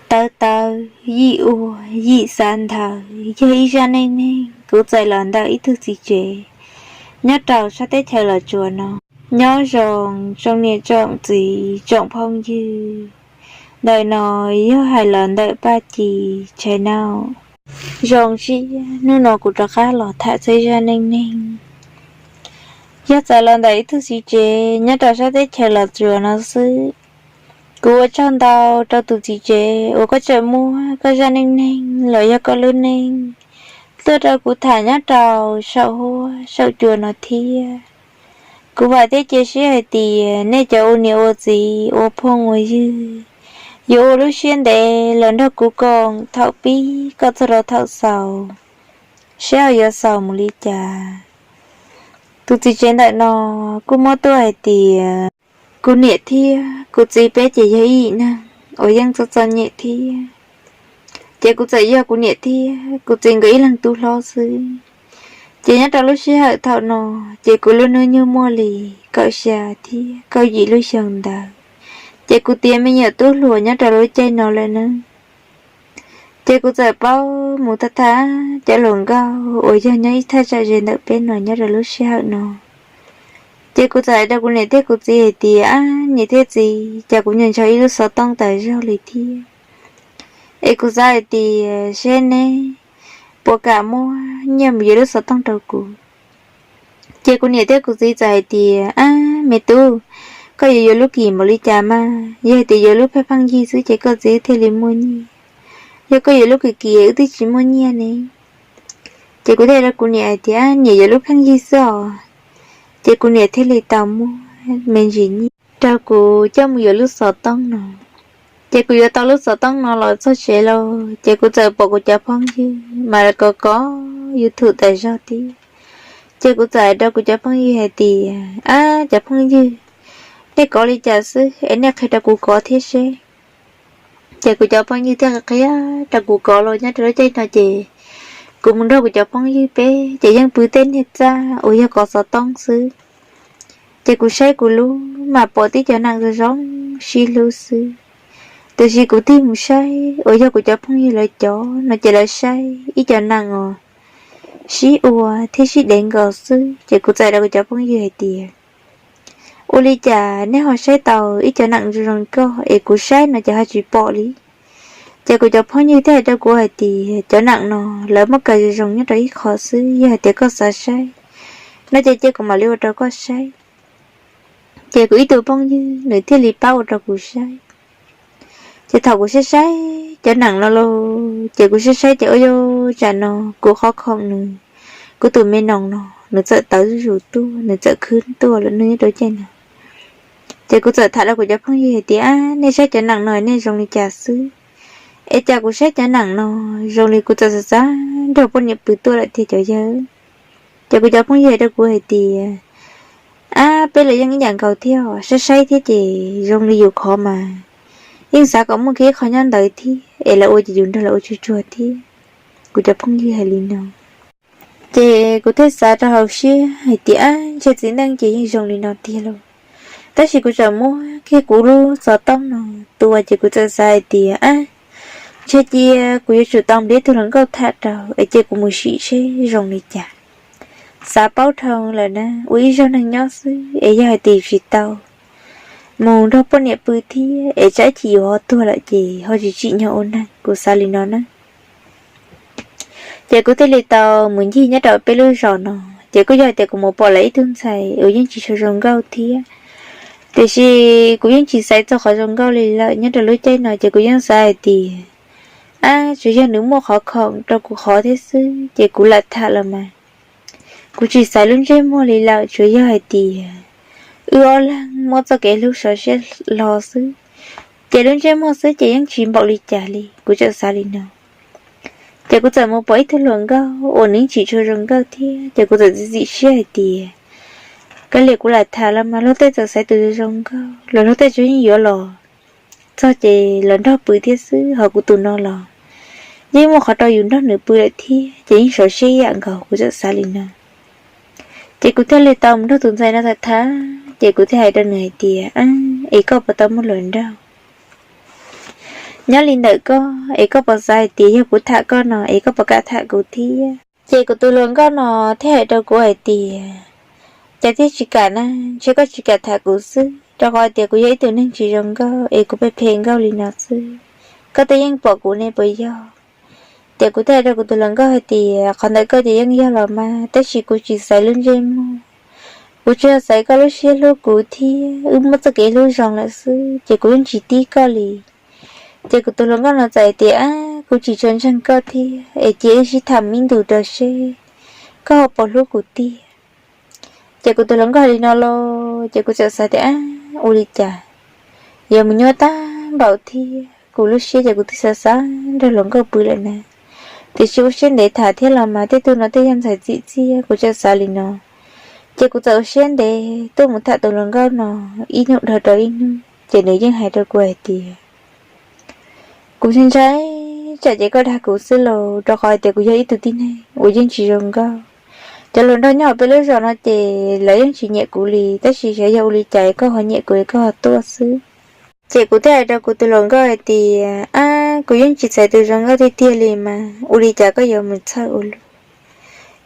Tawv tawv yim ua yim xav ntawd yog ib zaj neej neeg kuv txais los ntawm ib tug txiv tsev nyob rau sab teb chaws Los Tsuas no. Nyob zoo tsoom niam tsoom txiv tsoom phooj ywg, ntawm no yog hais los ntawm Paj Ci channel. Zoo siab hnub no kuv rov qab los tham txog ib zaj neej neeg yog txais los ntawm ib tug txiv tsev nyob rau sab teb chaws Los Tsuas no xwb. Kuv ua tsaug ntau rau tus txiv tsev uas koj tseem muab koj zaj neej neeg los yog koj lub neej tuaj rau kuv tham nyob rau saum huab saum cua no thiab. Kuv vam thiab cia siab hais tias nej cov ua niam ua txiv ua phooj ua ywg yuav ua lub siab ntev los nrog kuv koom thaum pib kom txog rau thaum xaus, saib ho yuav xaus mus li cas. Tus txiv tsev ntawm no kuj muab tuaj hais tias kuv niam thiab kuv txiv peb ces yog ib yim neeg uas yeej txom txom nyem thiab. Ces kuv txawm yog kuv niam thiab kuv txiv nkawd ib leeg tub hlob xwb. Ces nyob rau lub sij hawm thaum no, ces kuv lub hnub nyoog muaj li kaum xya thiab kaum yim lub xyoo ntawd, ces kuv tiav me nyuam tub hluas nyob rau lub caij no lawm nawb. Ces kuv txawm paub mus tham tham cov hluas nkauj uas yog nyob ib thaj tsam ze ntawm peb no nyob rau lub sij hawm no. Ces kuv txawm hais rau kuv niam thiab kuv txiv hais tias, ab niam thiab txiv, cas kuv nyuam ntshaw ib lub xov tooj tas zog li thiab. Es kuv xav hais tias seb neb puas kam muab nyiaj mus yuav lub xov tooj rau kuv. Ces kuv niam thiab kuv txiv txawm hais tias, ab me tub, koj yuav yuav lub kim npaum li cas mas, yog hais tias yuav lub pheej pheej yig xwb ces koj txiv thiaj li muaj nyiaj. Yog koj yuav lub kim kim wb twb tsis muaj nyiaj ne. Ces kuv thiaj rau kuv niam hais tias, niam, yuav lub pheej yig xwb os. Ces kuv niam thiaj li tau muab me ntsis nyiaj rau kuv coj mus yuav lub xov tooj no. Ces kuv yuav tau lub xov tooj no los txog tsev lawm, ces kuv txawm pom kuv cov phooj ywg mas kov kov YouTube tas zog thiab. Ces kuv txawm hais rau kuv cov phooj ywg hais tias, ab cov phooj ywg, nej kov li cas xwb es nej qhia rau kuv kov thiab seb. Ces kuv cov phooj ywg thiaj qhia rau kuv kov los nyob rau lub caij no ces kuv mus nrog kuv cov phooj ywg peb ces yeej pw tej niag txaj uas yog kov xov tooj xwb. Ces kuv saib kuv lub mas pom tib cov neem zoo zoo sib hlub xwb. Tiam sis kuv tig mus saib uas yog kuv cov phooj ywg lawv cov no ces lawv saib ib cov neem os sib ua thiab sib dev nkaus xwb. Ces kuv txawm hais rau kuv cov phooj ywg hais tias, ua li cas nej ho saib tau ib cov neem zoo zoo koj es kuv saib no ces ho tsis pom li. Ces kuv cov phooj ywg thiaj hais rau kuv hais tias, cov neem no lawv muab kaw zoo zoo nyob rau ib qho xwb, yog hais tias koj xav saib no ces cia kuv mam li ua rau koj saib. Ces kuv ib tug phooj ywg nws thiaj li pab ua rau kuv saib. Ces thaum kuv saib saib cov neem no los, ces kuv saib saib ces ua yuav tsam no kuv qhov khoom nws, kuv tus me noos no, nws txawm tawv zuj zus tuaj, nws txawm khwb tuaj lawm nws nyob rau caij no. Ces kuv txawm tham rau kuv cov phooj ywg hais tias, nej saib cov neem no nej zoo li cas xwb? Es cas kuv saib cov neem no zoo li kuv txawm xav xav nrog poj niam pw tuaj lawm tiag cov yawg. Ces kuv cov phooj ywg hais rau kuv hais tias, ab peb los yeej ib yam nkaus thiab, saib saib thiab ces zoo li yus khov mas yeej xav kom muaj kiag ib qho nyob ntawd thiab es lawv ua ces yus nrog lawv ua tsuag tsuag thiab. Kuv cov phooj ywg hais li no. Ces kuv thiaj xav rau hauv siab hais tias, ab ntshe txiv neej ces yeej zoo li no tiag lauj. Tab sis kuv txawm muab kiag kuv lub xov tooj no tua ces kuv txawm xav hais tias, ab ntshe cia kuv yuav tsum tau nrhiav ib tug hluas nkauj tham rau es cia kuv mus sim seb zoo li cas. Xav paub dhau lawm na, ua ib zaug neeg nyob xwb es yog hais tias tsis tau mus nrog poj niam pw thiab es tsam ib chim yus ho tuag lawm ces ho tsis tsim nyog ua neeg, kuv xav li no na. Ces kuv thiaj li tau mus ncig nyob rau peb lub zos no. Ces kuj yog hais tias kuv mus pom lawv ib tug ntxhais uas yeej tsis tshua zoo nkauj thiab, tiam sis kuv yeej tsis xaiv txog qhov zoo nkauj li lawm nyob rau lub caij no. Ces kuv yeej xav hais tias, ab tsuas yog nws muaj qhov khoom rau kuv qhov thiab xwb ces kuv lam tham los mas. Kuv tsis xaiv lub ntsej muag li lawm, tsuas yog hais tias wb ob leeg muaj txoj kev hlub sov siab hlo xwb, ces lub ntsej muag xwb ces yeej tsis npaum li cas li, kuv txawm xav li no. Ces kuv txawm mus pom ib tug hluas nkauj uas nws yeej tsis tshua zoo nkauj thiab, ces kuv txawm txiav txim siab hais tias, kav liam kuv lam tham los mas luag tej txawm xaiv tus zoo zoo nkauj los luag tej tsuas yeej yuav los txog ces los nrog pw thiab xwb, ho kuv tus no los yeej muaj qhov rau yus nrog nws pw lawm thiab ces yeej sov siab ib yam nkaus, kuv txawm xav li no. Ces kuv thiaj li tau mus nrog tus ntxhais no tham tham, ces kuv thiaj hais rau nws hais tias, es koj puas tau muaj hluas nraug? nyob li ntawm koj es koj puas xav hais tias yog kuv tham koj no es koj puas kam tham kuv thiab? Ces kuv tus hluas nkauj no thiaj hais rau kuv hais tias, cas thiaj tsis kam na, ntshe koj tsis kam tham kuv xwb, rau qhov hais tias kuv yog ib tug neeg tsis zoo nkauj es kuv phem phem nkauj li no xwb, koj twb yeej pom kuv ne puas yog? Ces kuv thiaj hais rau kuv tus hluas nkauj hais tias, qhov ntawm koj ces yeej yog los mas, tab sis kuv tsis xaiv lub ntsej muag, kuv tsuas yog xaiv koj lub siab hlub kuv thiab wb muaj txoj kev hlub zoo lawm xwb, ces kuv yeej tsis tib koj li. Ces kuv tus hluas nkauj no txawm hais tias, kuv tsis tshua ntseeg koj thiab es cia wb sib tham ib ntus rau seb koj ho puas hlub kuv tiag. Ces kuv tus hluas nkauj hais li no los ces kuv txawm xav tias, ua li cas yuav mus nyuaj tag npaum thiab, kuv lub siab ces kuv twb xav xav nrog hluas nkauj pw lawm na, tiam sis ua siab ntev tham thiab los mas tej tug no tej yog ntxhais txim txiaj, kuv txawm xav li no. Ces kuv txawm ua siab ntev tuaj mus tham tus hluas nkauj no ib hnub dhau rau ib hnub, ces nws yeej hais rau kuv hais tias, kuv ntshai ntshai tsam ces koj dag kuv xwb lauj, rau qhov hais tias kuv yog ib tug tib neeg uas yeej tsis zoo nkauj. Cov hluas nraug nyob hauv peb lub zos no ces lawv yeej tsis nyiam kuv li, tab sis xyov yog ua li cas koj ho nyiam kuv es koj ho tuaj xwb. Ces kuv thiaj hais rau kuv tus hluas nkauj hais tias, ab, kuv yeej tsis txhais tus zoo nkauj tiag tiag li mas, ua li cas koj yuav mus txhawj ua luaj?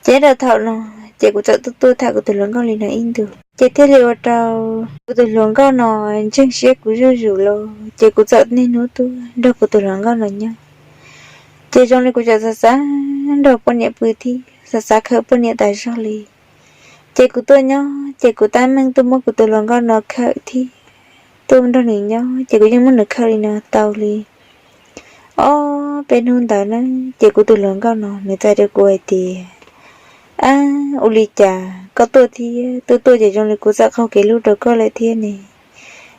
Ces nyob rau thaum no, ces kuv txawm tuaj tuaj tham kuv tus hluas nkauj li no ib ntus, ces thiaj li ua rau kuv tus hluas nkauj no ntseeg siab kuv zuj zus los, ces kuv txawm niaj hnub tuaj nrog kuv tus hluas nkauj no nyob. Ces zoo li kuv tseem xav xav nrog poj niam pw thiab xav xav khawm poj niam tas zog li. Ces kuv tuaj nyob ces kuv tab meeg tuaj muab kuv tus hluas nkauj no khawm thiab tuaj nrog nws nyob, ces kuv yeej muab nws khawm li no tau li ob peb hnub ntawd na. Ces kuv tus hluas nkauj no nws txawm hais rau kuv hais tias, ab, ua li cas koj tuaj thiab? Tuaj tuaj ces zoo li kuv txawm qaug kev hlub rau koj lawm thiab ne.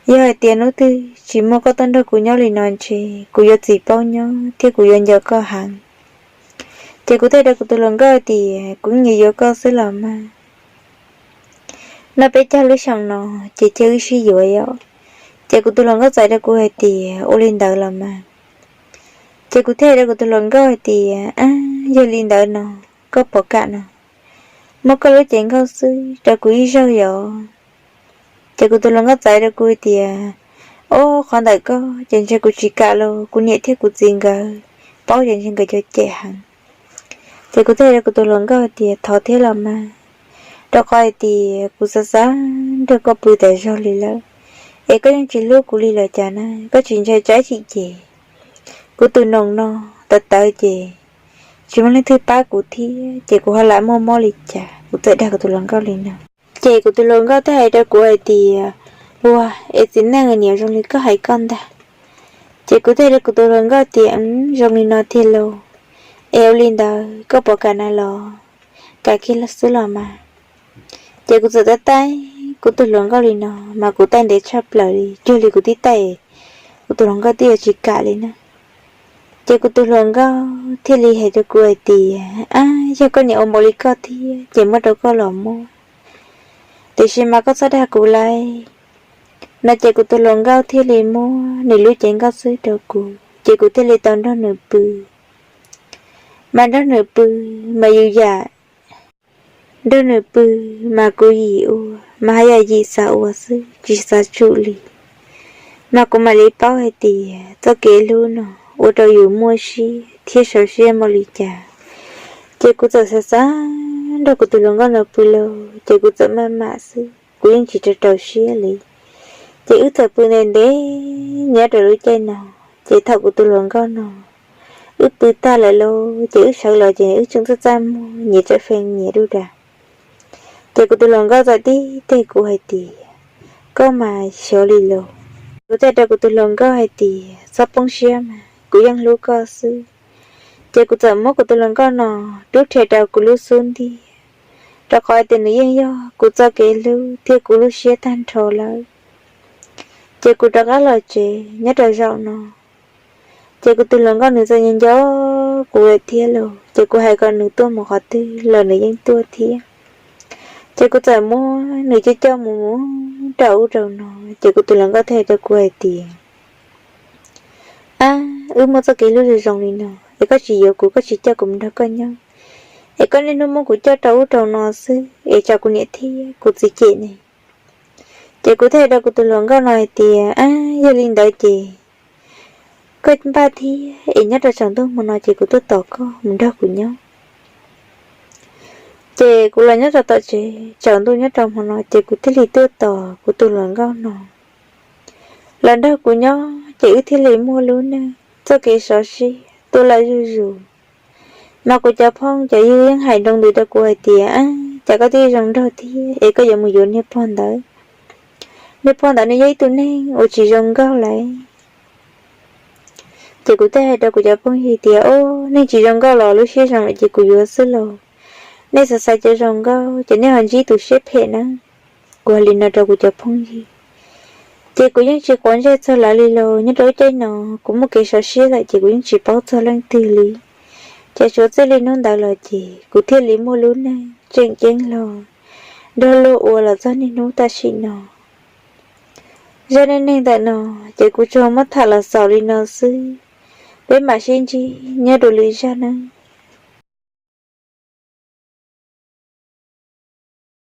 Yog hais tias hnub twg tsis muaj koj tuaj nrog kuv nyob li no ntshe kuv yuav tsis paub nyob thiab kuv yuav nco koj heev. Ces kuv thiaj rau kuv tus hluas nkauj hais tias, kuv yeej yuav yuav koj xwb los mas, noj peb caug lub xyoo no ces cia wb sib yuav os. Ces kuv tus hluas nkauj txawm hais rau kuv hais tias, ua li ntawd los mas. Ces kuv thiaj hais rau kuv tus hluas nkauj hais tias, ab, yog li ntawd no koj puas kam no? Muab koj lub cev nkauj xwb rau kuv ib zaug yom. Ces kuv tus hluas nkauj txawm hais rau kuv hais tias, o, qhov ntawm koj ces ntshe kuv tsis kam los, kuv niam thiab kuv txiv nkawd paub ces ntshe nkawd cov cem heev. Ces kuv thiaj hais rau kuv tus hluas nkauj hais tias, thov thiab los mas, rau qhov hais tias kuv xav xav nrog koj pw tas zog li lawm, es koj yeej tsis hlub kuv li los cas na? Koj tsis ntshai tsam ib chim ces kuv tus noos no tawv tawv ces tsis muaj leej twg pab kuv thiab ces kuv ho lam muaj mob li cas? Kuv txawm dag kuv tus hluas nkauj li no. Ces kuv tus hluas nkauj thiaj hais rau kuv hais tias, ua, es txiv neej niam zoo li koj hais koj ntag. Ces kuv thiaj hais rau kuv tus hluas nkauj tias, zoo li no tiag lauj, es ua li ntawd koj puas kam na los? Kam kiag xwb los mas. Ces kuv txawm taij taij kuv tus hluas nkauj li no, mas kuv taij ntev tshaj plaws li, cuag li kuv tib taij kuv tus hluas nkauj twb yuav tsis kam li na. Ces kuv tus hluas nkauj thiaj li hais rau kuv hais tias, ab, yog koj niam ua npaum li koj thiab ces muab rau koj los muab, tiam sis mas koj txhob dag kuv lauj. No ces kuv tus hluas nkauj thiaj li muab nws lub cev nkauj xwb rau kuv, ces kuv thiaj li tau nrog nws pw. Mas nrog nws pw, mas yus yam nrog nws pw, mas kuv yim ua, mas haj yam yim xav ua xwb tsis xav tsum li. Mas kuv mam li paub hais tias txoj kev hlub no ua rau yus muaj siab thiab sau siab npaum li cas. Ces kuv txawm xav xav nrog kuv tus hluas nkauj no pw lauj, ces kuv txawm maj mam xwb, kuv yeej tsis rau rau siab li. Ces wb txawm pw ntev ntev nyob rau lub caij no, ces thaum kuv tus hluas nkauj no wb pw tag lawm lauj, ces wb sawv los ces wb tseem txaj txaj muag nyias tsawm fee nyias dub dag. Ces kuv tus hluas nkauj txawm tib teg kuv hais tias, koj mas xyov li los. Kuv thiaj rau kuv tus hluas nkauj hais tias, txhob poob siab mas, kuv yeej hlub koj xwb. Ces kuv txawm muab kuv tus hluas nkauj no rub rhe rau kuv lub xub ntiag, rau qhov tias nws yeej yog kuv txoj kev hlub thiab kuv lub siab tag nrho lawm. Ces kuv rov qab los tsev nyob rau zaum no, ces kuv tus hluas nkauj nws txawm nco nco kuv lawm thiab lauj. Ces kuv hais kom nws tuaj mus qhov twg los nws yeej tuaj thiab. Ces kuv txawm muab nws coj coj mus mus rau ub rau no, ces kuv tus hluas nkauj thiaj hais rau kuv hais tias, ab, wb muaj txoj kev hlub zoo zoo li no, es koj tsis yuav kuv, koj tsis coj kuv mus nrog koj nyob, es koj niaj hnub muab kuv coj rau ub rau no xwb, es tsam kuv niam thiab kuv txiv cem ne. Ces kuv thiaj hais rau kuv tus hluas nkauj no hais tias, ab, yog li ntawd ces koj npaj thiab es nyob rau tsaus ntuj hmo no ces kuv tuaj tos koj mus nrog kuv nyob. Ces kuv los nyob rau tom tsev, tsaus ntuj nyob rau hmo no ces kuv thiaj li tuaj tos kuv tus hluas nkauj no los nrog kuv nyob ces wb thiaj li muaj lub neej txoj kev sov siab tuaj lawm zuj zus. Mas kuv cov phooj cov ywg yeej hais nroo ntws rau kuv hais tias, Ab, cas koj twb zoo nraug thiab es koj yuav mus yuav niag pog ntawd? Niag pog ntawd nws yog ib tug neeg uas tsis zoo nkauj lauj. Ces kuv thiaj hais rau kuv cov phooj ywg tias, Ob, neeg tsis zoo nkauj los lub siab zoo lawm ces kuv yuav xwb lauj. Nej xav xaiv cov zoo nkauj ces nej ho ntsib tus siab phem na. Kuv hais li no rau kuv cov phooj ywg, ces kuv yeej tsis quav ntsej txog lawv li los. Nyob rau lub caij no kuv muaj kev sov siab lawm ces kuv yeej tsis paub txog leej twg li. Ces suav txij li hnub ntawd los ces kuv thiaj li muaj lub neej tseem ceeb los nrog luag ua los txog niaj hnub tam sim no. Zaj neej neeg ntawm no ces kuv tsuas muab tham los xaus li no xwb. Peb mam sib ntsib nyob rau lwm zaj nawb.